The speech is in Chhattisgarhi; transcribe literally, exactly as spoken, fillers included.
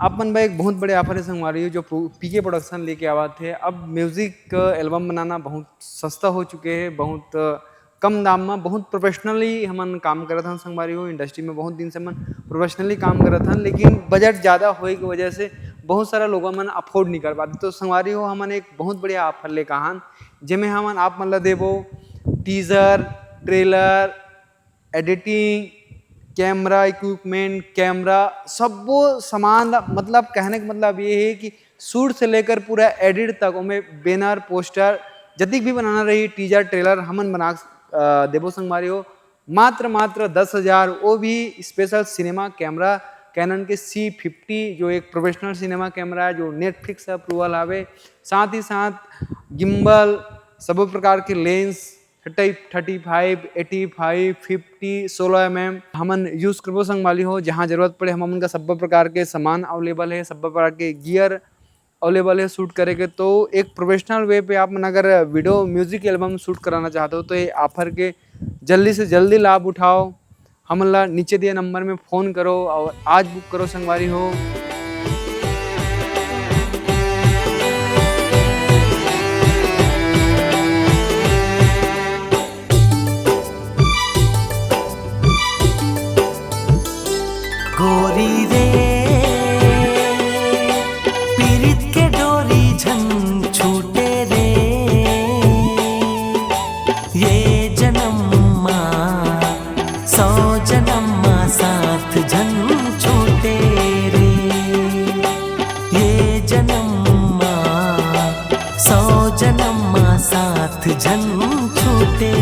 आप मन बर एक बहुत बड़े ऑफर हे संगवारी हो, जो पीके प्रोडक्शन लेके आवत हे। अब म्यूजिक एल्बम बनाना बहुत सस्ता हो चुके हे, बहुत कम दाम में बहुत प्रोफेशनली हमन काम करत हन संगवारी हो। इंडस्ट्री में बहुत दिन से हमन प्रोफेशनली काम करत हन, लेकिन बजट ज़्यादा होए की वजह से बहुत सारा लोगों मन अफोर्ड नहीं कर पाते। तो संगवारी हो, हमन एक बहुत बढ़िया ऑफर लेके आहन, जेमे हमन आप मन ला देबो teaser, trailer, editing, camera equipment, camera, सब्बो सामान ला, मतलब कहने का मतलब ये है कि शूट से लेकर पूरा एडिट तक, ओमे बैनर, पोस्टर, जतिक भी बनाना रही, टीजर, ट्रेलर, हमन बना अ, देबो संगवारी हो। मात्र मात्र दस हज़ार, वो भी स्पेशल सिनेमा कैमरा कैनन के सी फिफ्टी, जो एक प्रोफेशनल सिनेमा कैमरा है, जो नेटफ्लिक्स अप्रूवल आवे, साथ ही साथ गिम्बल, सब्बो प्रकार के lens, thirty, thirty five, eighty five, fifty, सोलह एम एम हमन यूज करबो संगवारी हो। जहाँ जरूरत पड़े, हम हमन का सब्बो प्रकार के सामान अवेलेबल है, सब्बो प्रकार के गियर अवेलेबल है शूट करे के। तो एक प्रोफेशनल वे पे आप मन अगर वीडियो म्यूजिक एल्बम शूट कराना चाहते हो, तो ये ऑफर के जल्दी से जल्दी लाभ उठाओ। हमन ला नीचे दिए नंबर में फोन करो और आज बुक करो संगवारी हो। गोरी रे, पीरित के डोरी झन छूटे रे, ये जन्म मा सौ जन्म मा साथ झन छूटे रे, ये जन्म मा सौ जन्म मा साथ झन छूटे।